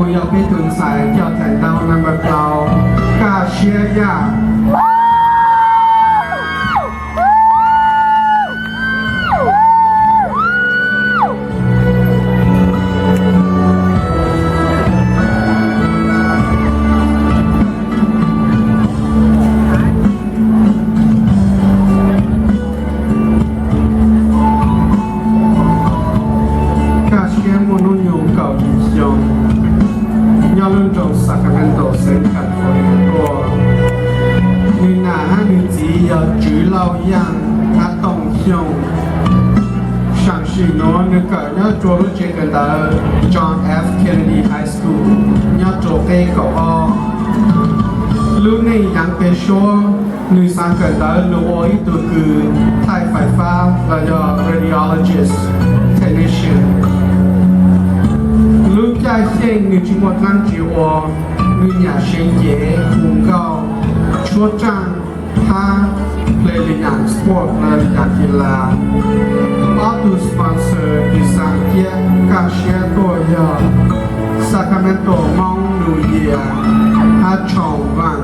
Yog peb tus ntxhais coj thaim ntau number plaub, Kaj Siab Yaj. Kaj Siab muaj hnub nyoog kaum yim xyoo, nyob lub nroog Sacramento, xeev California tuaj. Nws nam hab nws txiv yog Tswv Lauj Yaaj hab Tooj Xyooj. Saam sim nuav nws kawm nyob rua lub tsev kawm ntawv John F. Kennedy High School nyob rua qeb kaum ob. Lub neej yaav peg suab, nws xaav kawm ntawv lug ua ib tug kws thaij fais fab los yog radiologist technician. Lub caij xyeej nws tsi muaj dlaab tsi ua, nws nyam seev cev, hu nkauj, tshuab raaj, hab hle lwm yaam sport los yog yaam ki las. Ob tug sponsor kws xaav ciab Kaj Siab tuaj yog Sacramento Moob Nus Yias hab Tshoom Vaaj.